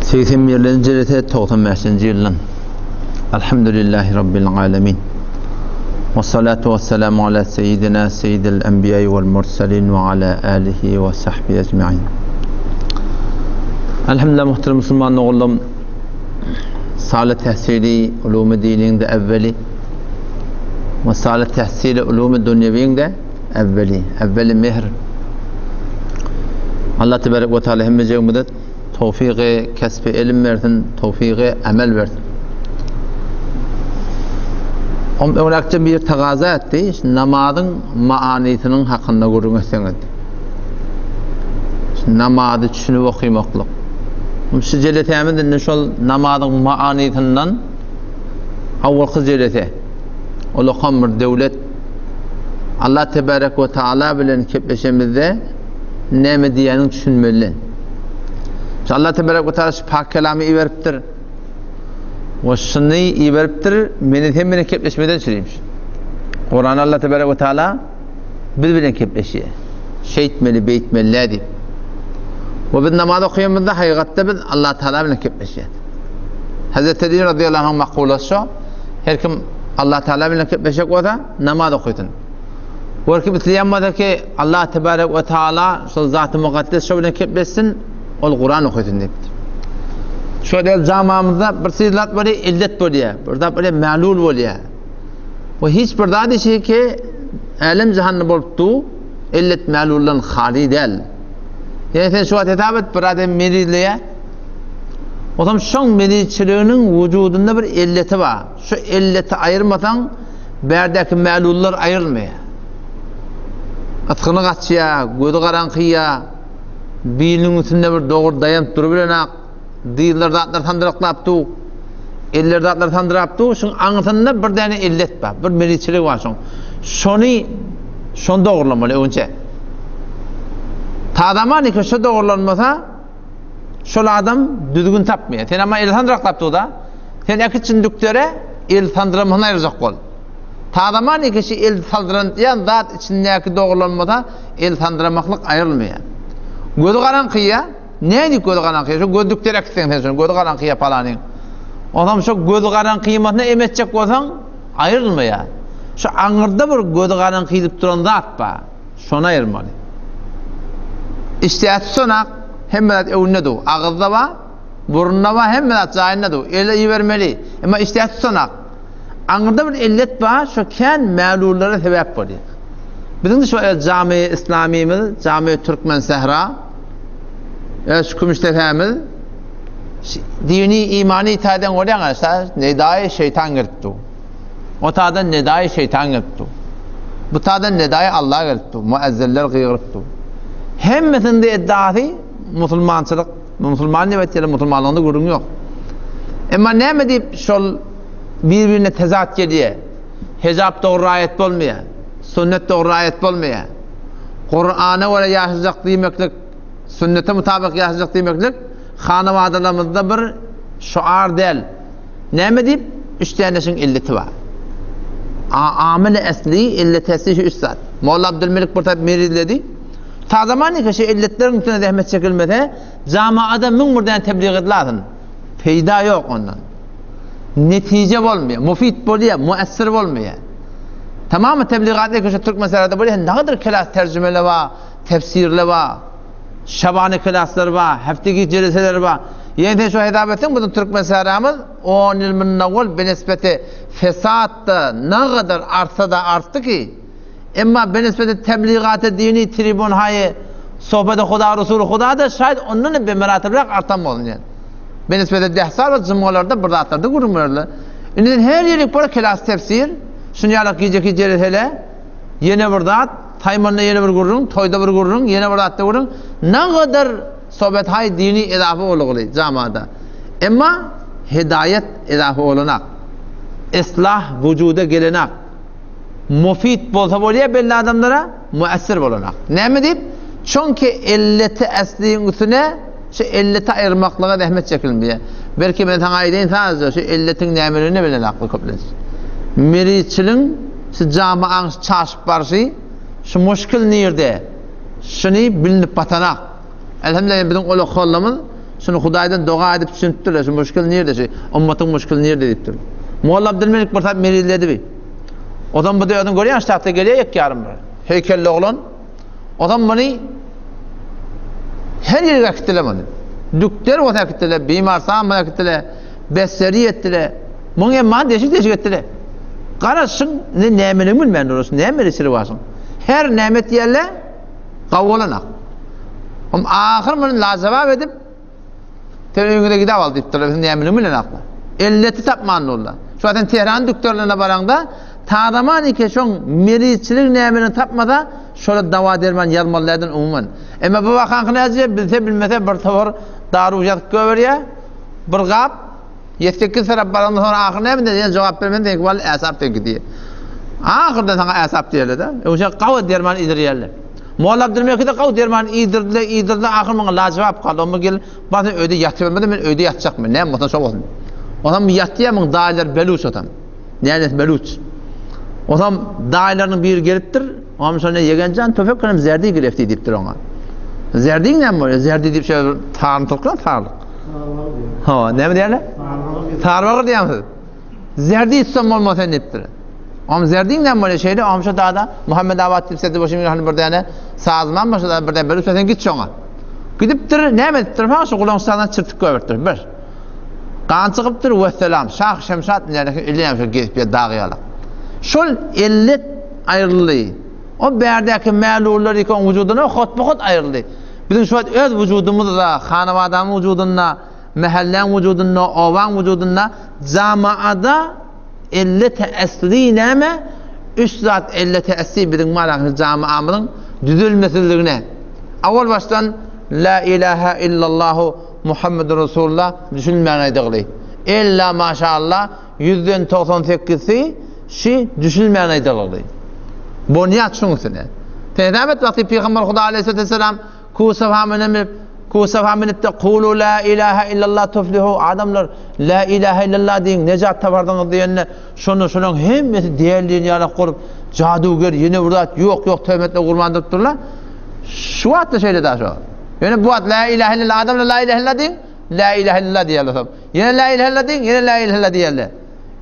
81-nji jelese 95-nji ýyldan. Alhamdulillahi Rabbil alemin. Ve salatu ve selamu ala seyyidina seyyidil enbiya vel mursalin ve ala alihi ve sahbihi ecmain. Elhamdülillah muhterem Müslüman oğlum. Sale tehsili ulumu dinin de evveli ve sale tehsili ulumu dünyevinin de evveli. Evveli mehr. Allah tebarek ve teala hemmejegimize towfygy kesbi ilim bersin, towfygy amel bersin. Om öňräkje bir tagaza etdi, şu namazyň manysynyň hakynda gürrüň etseňiz. Şu namazy düşünip okymaklyk. Şu jelesämiz indi şol namazyň manysyndan awalky jelese. Ol okam bir döwlet. Allah tebarek we taala bilen kepleşemizde näme diýýäniň düşünmeli. Şu Allah tebarek we taala şu pak kelamy iberipdir. We şuny iberipdir, meni sen bilen kepleşmeden çürüýmiş. Kur'an Allah tebarek we taala biz bilen kepleşýär. Şeýtmeli, beýtmeli diýip. We biz namaz okaýanymyzda hakykatda biz Allah taala bilen kepleşýäris. Hazreti Ali radıyallahu anh makulasy şu, her kim Allah taala bilen kepleşjek bolsa namaz okysyn. Her kim isleýän bolsa ki Allah tebarek we taala şol zaty mukaddes şo bilen kepleşsin, ol Kuran okysyn diýipdir. Şo del jamamyzda bir zat bolýar, illet bolýar, bir zat bolýar, mälul bolýar. We hiç bir zat işi ki älem jahanda bolup du, illet mäluldan hali däl. Ýani sen şu wagt hesap et, bir adam merizleýär. Otam şoň merizçiliginiň wujudynda bir illeti bar. Şu illeti aýyrmasaň, bärdäki mälullar aýrylmaýar. Ysgyny gaçýar, gözi garaňkyýar, biliniň üstünde bir dogry daýanyp durubilenak, dyzlar zatlar sandyraklap dur, eller zatlar sandyrap dur, şuň aňyrsynda bir däne illet bar, bir meriçilik bar şoň. Şony, şony dogrulamaly öňçe. Tazaman iki şu dogrulanmasa, şol adam düzgün tapmaýar. Sen ama el sandyraklap dur-da. Sen äkitsin dükdere, el sandyramasyny aýyrjak bol. Tazaman ikisi el saldyrantýan zat içindäki dogrulanmasa, el sandyramaklyk aýrylmaýar. Gözi garaňkyýa, nädip gözi garaňkyýa? Şo göz dükdere äkitseň sen şony, gözi garaňkyýa palanyň. Onam şo gözi garaňkyýmasyna em etjek bolsaň, aýrylmaýar. Şo aňyrda bir gözi garaňkydyp duran zat bar. Şony aýyrmaly. Işdäsi tutunak, hemme zat öňünde dur. Agyzda bar, burunda bar, hemme zat jaýynda dur. Ele ibermeli. Emma işdäsi tutanak. Aňyrda bir illet bar, şo kän mälullara sebäp bolýar. Biziň şu jami islamymyz, jami Türkmen sähra, şu Kümüşdepämiz dini imany taýdan bolýan nedaýy şeýtan girip dur. O taýdan nedaýy şeýtan gelip dur. Bu taýdan nedaýy Allah gelip dur. Muezzinler gygyryp dur. Hemmesinde iddiasy musulmançylyk, musulman diýip aýtýarlar, musulmanlygynda gürrüň ýok. Emma näme diýip şol bir-birine tezat gelýär? Hijap dogry raýat bolmaýar. Sünnet dogry raýat bolmaýar. Kur'ana görä ýaşajak diýmeklik, sünnete mutabyk ýaşajak diýmeklik hanawadalarymyzda bir şuar däl. Näme diýip? Üç däne şuň illeti bar. A amyly esli, illeti esli şu üç zat. Molla Abdülmelik bir tarap merizledi. Ta zaman ki şu illetleriň üstüne zähmet çekilmese, jamaada 1001 däne tebliğ edilasyn. Peýda ýok ondan. Netije bolmaýar, mufid bolýar, muessir bolmaýar. Tamamy tebligat eki şu türk meselede bolýar, nädir kelas tercümele bar, tefsirle bar. Şabany klaslar bar, hefteki jeleseler bar. Ýene sen şu hesap etseň, biziň türkmen sähramyz 10 ýyl mundan owal benisbeti fesatda nagadar artsa-da artdy ki, emma benisbeti tebligaty dini tribunhaýy sohbeti Huda Resuly Huda-da şaýat ondan hem bemeratybyrak artan bolsun diýen. Benisbeti dehsar we jumgalarda bir zatlarda gürrüň bererler. Indi sen her ýerik bar kelas tefsir, şuny ýalak gijeki jelesele, ýene bir zat, Taýmanda ýene bir gürrüň, toýda bir gürrüň, ýene bir zatda gürrüň. Nagadar sohbet-haý dini edafa bolugly jamada. Emma hidaýat edafa bolanak. Islah wujuda gelenak. Mufid bolsa bolýar belli adamlara, muessir bolanak. Näme diýip? Çünki illeti esliň üstüne şu illeti aýyrmaklyga zähmet çekilmeýär. Belki men saňa aýdaýyn sadece şu illetiň nämeligini bilenakly köplenç. Meritçiligiň şu jamaň çaşyp barşy, şu muşkil nirde? Şuny bilinip batanak. Elhamdülillah biziň ol okalymyz. Şuny Hudaýdan doga edip düşünipdirler, şu muşkil nirde, şu ummatyň muşkili nirde diýipdir. Molla Abdylmelik bir saat merizledi bi. Ozan bu da özüň görýän ştatda gelýär ýek ýarym bir. Heýkelli oglan. Ozan muny her ýere äkitdiler muny. Dükder bolsa äkitdiler, bimarsan bolsa äkitdiler, besseri etdiler. Muň emman deşik-deşik etdiler. Garaşyň, ne nämeligini bilmän durasyn, näme içiri barsyň. Her näme etýärler, gawy bolanak. Hom ahyr muny lajabap edip, sen öýüňize gidip al diýipdirler, sen nämeligini bilenaklar. Elleti tapman durlar. Şu sen Tehran dükderlerine baraňda, tazaman ike şoň merizçilik nämeligini tapmasa, şola dawa derman ýazmalylardan umuman. Emma bu wakaňky näce bilse bilmese bir towar daru ýazyp goýberýär, bir gap Ýetsekiz tarap barandan soňra ahyr näme diýen jogap bermedi, seňki walla äsap seňki diýýär. Ahyrda saňa äsap diýerler-de. Öňçe gawy derman iýdirýärler. Molla Abdülmekide gawy derman iýdirdiler, iýdirdiler, ahyr muňa lajabap galdy. Onda gel, bar sen öýde ýatyberme-de, men öýde ýatjak men, näme bolsa şo bolsun. Onam ýatýar, muň daýylary beluç otam. Nänes beluç. Onam daýylarynyň biri gelipdir, onam şonda ýegen jan tüfek hem zerdi girefti diýipdir oňa. Zerdiň näme bolýar? Zerdi diýip şeýle taryny toklan tarlyk. Hawa, näme diýerler? Sarbagyr diýýärsiz. Zerdi içsem bolmaz sen diýipdir. Om zerdiň näme bolýar şeýle, om şu dada Muhammed Abat diýip sedi boşum ýaly bir däne sazman başa bir däne bir sen git şoňa. Gidipdir, näme edipdir? Ha şu gulaň sazdan çyrtyk göberipdir. Bir. Gan çykypdyr, wesselam. Şah Şemşat näme ilýän şu gezip ýa dag ýaly. Şol ellet aýryldy. O bärdäki mälullar ýeke oň wujudyndan hotba-hot aýryldy. Biziň şu wagt öz wujudymyzda, hanabadanyň wujudynda, mähelläň wujudynda, obaň wujudynda jamaada elleti esli näme? Üç zat elleti esli biziň maraky jamaamyzyň düzelmesizligine. Awal başdan La ilaha illallahu Muhammedur Rasulullah düşünmän aýdygly. Ella maşallah Ýüzden 90 sekizsi şi düşünmän aýdyldy. Bonýat şuň üstüne. Peýdamet wagty Pygamber Huda aleyhissalatu vesselam Kusafa münip, Kusafa münip-de kulu la ilaha illallah tuflihu adamlar la ilaha illallah diýiň nejat tapardyňyz diýende şonda şolaryň hemmesi däldiýen ýalak bolup jaduger ýene bir zat ýok ýok töhmetle gurman durupdyrlar. Şu wagtda şeýle da şo. Ýöne bu wagt la ilaha illallah adamlar la ilaha illallah diýiň la ilaha illallah diýerler. Ýene la ilaha illallah diýiň, ýene la ilaha illallah diýerler.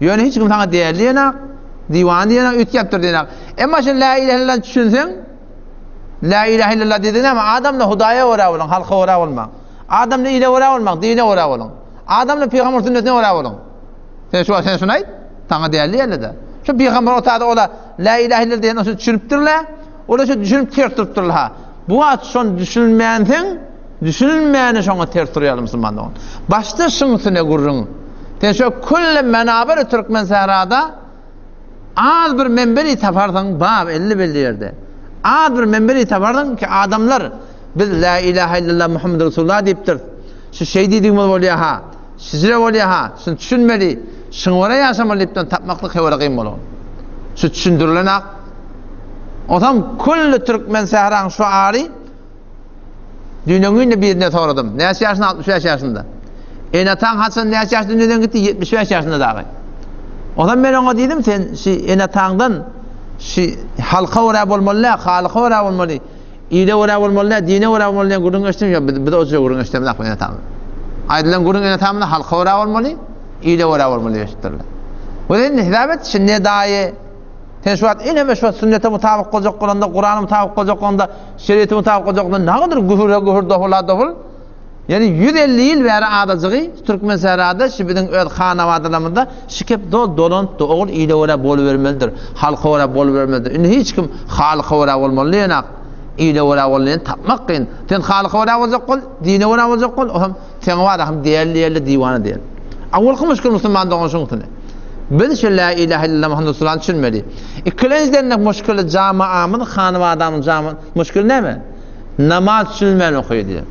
Ýöne hiç kim saňa däli diýenak, diwana diýenak, üýtgäpdir diýenak. Emma şu la ilaha illallah düşünseň, la ilaha illallah diýdiň näme? Adamda Hudaýa görä boluň, halka görä bolmaň. Adamda ile görä bolmaň, dine görä boluň. Adamda pygamber sünnetine görä boluň. Sen şu sen şunu aýt, saňa däli diýerler-de. Şu pygamber otada ola la ilaha illallah diýen şunu düşünipdirler. Ola şu düşünip ters durupdyrlar ha. Bu wagt şonu düşünmänseň, Düşünilmäni şoňa ters durýarlar musulman dogan. Başda şuň üstüne gürrüň. Sen şo külli menabir türkmen sährada az bir menberi taparsyň bab elli belli ýerde. Az bir menberi taparsyň ki adamlar biz la ilaha illallah Muhammed Resulullah diýipdir. Şu şeý diýdigimiz bolýar ha. Şijire bolýar ha. Şuny düşünmeli. Şuňa görä ýaşamaly diýipden tapmaklyk hewere kyn bolar. Şu düşündirilen ak. Onsoň külli türkmen sähraň şu ary Düýn-öňňin-de birine soradym. Näçe ýaşynda? 65 ýaşynda. Ene-ataň haçan näçe ýaşda dünýeden gitdi? 75 ýaşynda dagy. Ondan men oňa diýdim, sen şi ene-ataňdan şi halka görä bolmaly däl, halyka görä bolmaly, ile görä bolmaly däl, dine görä bolmaly diýen gürrüň eşitdim. Ýok, biz, biz o jüre gürrüň eşidemizok ene-atamyz. Aýdylan gürrüň ene-atamyzdan halka görä bolmaly, ile görä bolmaly diýip eşitdirler. We indi hesap et, şi ne daýy, Sen şu wagt eneme şu wagt sünnete mutabyk boljak bolanda, Kurana mutabyk boljak bolanda, şeriýete mutabyk boljak bolanda nagadyr gühüre gühür dohula dohul. Ýani 150 ýyl bäri adajygy Türkmen sährada şu biziň öz hanabadalarymyzda şikep dol dolanypdy. Ogul ile görä bolubermelidir. Halka görä bolubermelidir. Indi hiç kim halka görä bolmaly diýenak. Ile görä bolmaly diýen tapmak kyn. Sen halka görä boljak bol, dine görä boljak bol, o hem Seň bar hem däli diýerler, diwana diýer. Awalky muşkil musulman dogan şuň üstüne. Biz şu la ilaha illallah Muhammed Resulullah düşünmeli. Ikilenjiden de muşkili jamaamyz, hanabadamyz jama muşkil näme? Namaz düşünmän okaýar.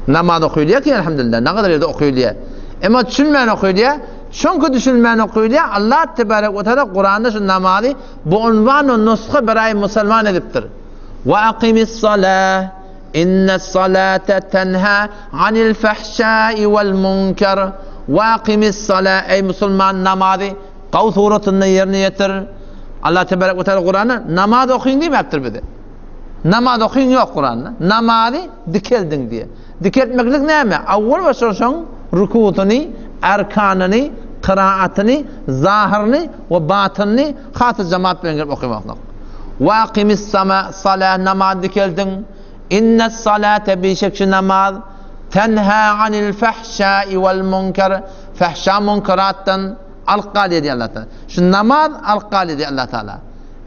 Namaz okaýar ki elhamdülillah, ne kadar ýerde okaýar. Emma düşünmän okaýar. Çünki düşünmän okaýar. Allah tebarek we taala Kuranda şu namazy bu unwan we nusga biraý musulman edipdir. Wa aqimis salah Inne salate tenha anil fahşai vel munker we akimis sala eý musulman namazy gaw suratynda ýerine ýetir. Allah tebarek we taala Kuranda namaz okyň diýmäpdir bize. Namaz okyň ýok Kuranda. Namazy dikeldiň diýe. Dikeltmeklik näme? Awwal başda şoň rukusyny, erkanyny, kyraatyny, zahyryny we batynyny has jemaat bilen gelip okamaklyk. Ve akimis salah namaz dikeldiň. Innes salate bişek şu namaz tenha anil fahşai vel munkar fahşa munkaratdan alyp galýar diýýär Allah Taala. Şu namaz alyp galýar diýýär Allah Taala.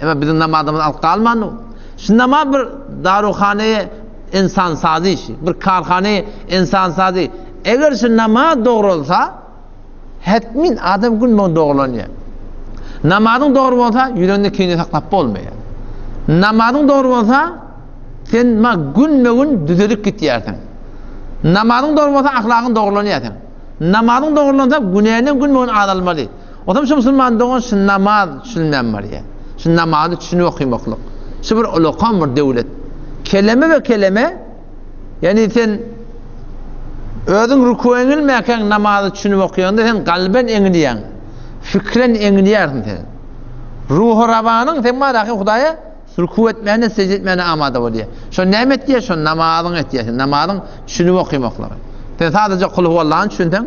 Emma biziň namazymyz alyp galman. Şu namaz bir daruhanaýy insan sazy işi, bir karhanaýy insan sazy. Eger şu namaz dogrulsa, hetmin adam gün boýun dogrulanýar. Namazyň dogry bolsa, ýüreginde kine saklap bolmaýar. Namazyň dogry bolsa, sen ma günbe-gün düzelip gitýärsiň. Namazyň dogry bolsa, ahlagyň dogrulanýar seň. Namazyň dogrulansa, günäniň günbe-gün azalmaly. Onsoň şu musulman dogan şu namaz düşünmän barýar. Şu namazy düşünip okymaklyk. Şu bir ulakan bir döwlet. Keleme we keleme, ýagny sen özüň ruku eňilmäkäň namazy düşünip okaýaňda sen kalben eňilýäň. Fikren eňilýärsiň sen. Ruhy rabanyň sen baraka Hudaýa ruku etmäne, secde etmäne amada bolýar. Şo näme etýär? Şo namazyň etýär. Sen namazyň düşünip okymaklygy. Sen sadece kul huwallany düşünseň,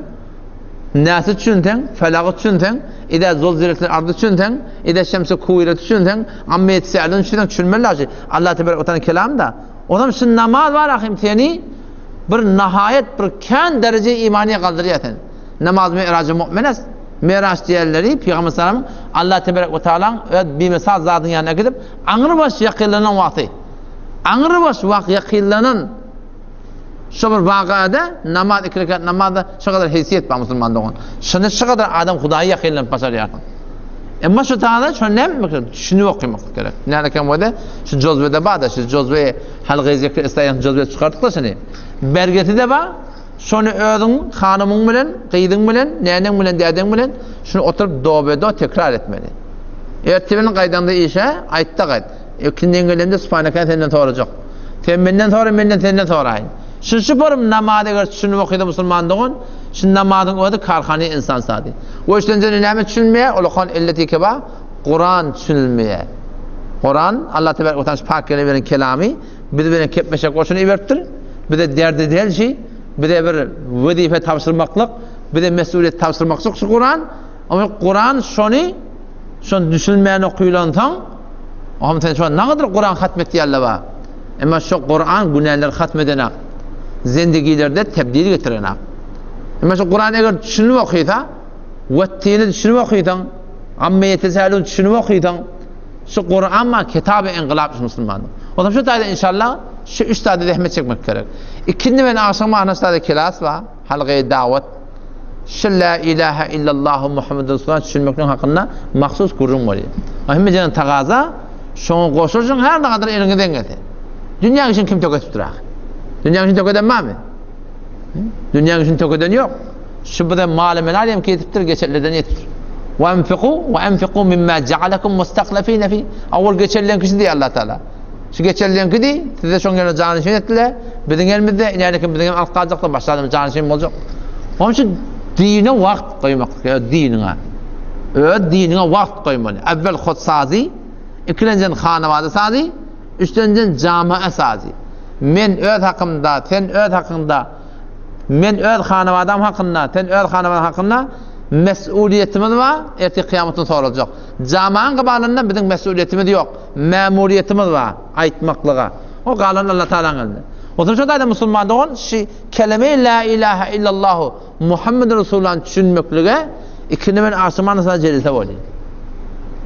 Näsi düşünseň, Felagy düşünseň, Izä zulziletil ardy düşünseň, Izä şemsi kuwireti düşünseň, Amme ýetseälun düşünseň, düşünmeli daşy. Allah tebarek we taala kelamda. Onam şu namaz bar ahim seni bir nahaýat bir kän dereje imanyýa galdyrýar sen. Namaz mi'rajy mu'mines. Mi'raj diýenleri Pygamber salam Allah tebarek we taalaň öz bimesal zadyň ýanyna gidip aňrybaş ýakynlanan wagty. Aňrybaş wagt ýakynlanan Şo bir wakada namaz iki rekat namazda şo kadar hesiyet bar musulman dogan. Şunda şo kadar adam Hudaýa ýakynlanyp başarýarsyň. Emma şu taýda şo näme düşünip okamak gerek. Näme eken bolsa şu jozwede bar da şu jozwe halgy zikr istaýan jozwe çykardyk da şuny. Bergesi de bar. Şony özüň hanymyň bilen, gyzyň bilen, näneň bilen, dädeň bilen şuny oturyp dobe-do tekrar etmeli. Ertebini gaýdaňda işe aýtda gaýt. Ikinden gelende Subhaneke senden sorajak. Sen menden sora, menden senden soraýyn. Şu şu forum namaz eger düşünip okysa musulman dogan, şu namazyň özi karhany insan sady. We üçlenjede näme düşünmeýär? Ol okan illeti keba Kuran düşünilmeýär. Kuran Allah tebarek we taala pak gelen beren kelamy biz bilen kepmeşek goşuny iberipdir. Bize derdi del şi, bize bir wezipe tabşyrmaklyk, bize mesulyýet tabşyrmaklyk şu Kuran. Ama Kuran şony şony düşünmän okylansoň Oňa sen şu nagadyr Kuran hatm etýärler bar. Emma şu Kuran günäleri hatm edenak. Zendigilerde tebdil getirenak. Emma şu Kuran eger düşünip okysa, wettini düşünip okysaň, amme ýetesälun düşünip okysaň, şu Kuran ma kitaby inqilap şu musulman. O zaman şu taýda inşallah şu üç taýda zähmet çekmek gerek. Ikindi men agşam mahna kelas bar. Halgaýy dawat Şu lä ilähä illallahu Muhammedun Resulullah düşünmekligiň hakynda mahsus gürrüň bolýar. Hemme jana tagaza, şoňa goşulyşyň her nagadyr eliňizden gelse. Dünýäň işini kim töketip dur ahyr? Dünýäň işini tökeden barmy? Dünýäň işini tökeden ýok. Şu bize maly melal hem kesipdir, geçenlerden ýetipdir. Wa enfiku wa enfiku mimma ja'alakum mustahlafina fi. Awal geçenleň kişi diýär Allah Taala. Şu geçenleňki diý, size şoň ýerine janyşyn etdiler. Biziň elimizde, inäni kim biziň hem alyp galjaklar, başga adam janyşyn boljak. Onuň üçin dine wagt goýmak, öz diniňe. Öz diniňe wagt goýmaly. Äwwel hut sazy, ikilenjen hanawada sazy, üçlenjen jamaa sazy. Men öz hakymda, sen öz hakyňda, men öz hanawadam hakynda, sen öz hanawadan hakynda mesulyýetimiz bar, ertir kyýamatda soraljak. Jamaň gybalynda biziň mesulyýetimiz ýok. Mämuriýetimiz bar aýtmaklyga. O galan Allah Tagalaň elinde. Onsoň şo taýda musulman dogan şi keleme la ilaha illallahu Muhammed Resulullah düşünmeklige ikindi men agşam arasynda jelse bolýar.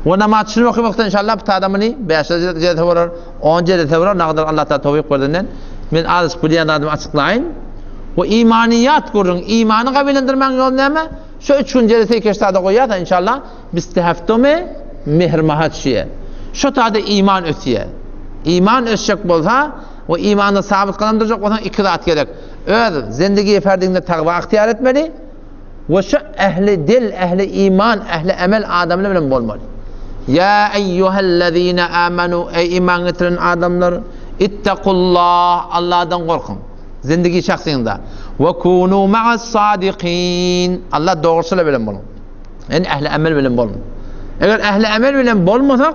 We namaz düşünip okamakda inşallah bu taýda muny 5 jelse bolar, 10 jelse bolar, nagadyr Allah Taala towfik berdinden. Men azajyk bilýän zadymy açyklaýyn. We imaniýat gürrüň, imany gabylendirmäň ýoly näme? Şu üç gün jelse keştada goýýarsa inşallah Bisteheftumy mehr-maha düşýär. Şo taýda iman ösýär. Iman ösjek bolsa we imanda sabyt gadam durjak bolsaň iki zat gerek. Öz zendigi ferdiňde tagwa ygtyýar etmeli we şo ähli dil, ähli iman, ähli emel adamlar bilen bolmaly. Ýa eýýuhellezine amanu eý iman getiren adamlar ittakullah Allahdan gorkuň. Zendigi şahsyňda. We kunu ma'as sadikin. Allah dogruçylar bilen boluň. Yani ähli emel bilen bolun. Eger ähli emel bilen bolmasak,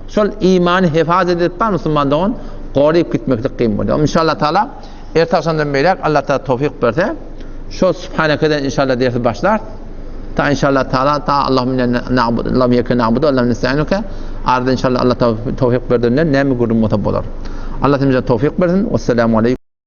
şol imany hefaz edip bar musulman dogan, goryp gitmeklik kyn bolýar. İnşallah taala. Erte agşamdan beýläk Allah Taala towfyk berse, şo Subhanekeden inşallah dersi başlarys. Ta inşallah Taala ta Allahümme inna na'budu Allahümme iyyake na'budu Allahümme nestainuke. Arada inşallah Allah towfyk berdinden näme gürrüň bolsa bolar. Allah hemmämize towfyk bersin. Wesselamu aleýkum.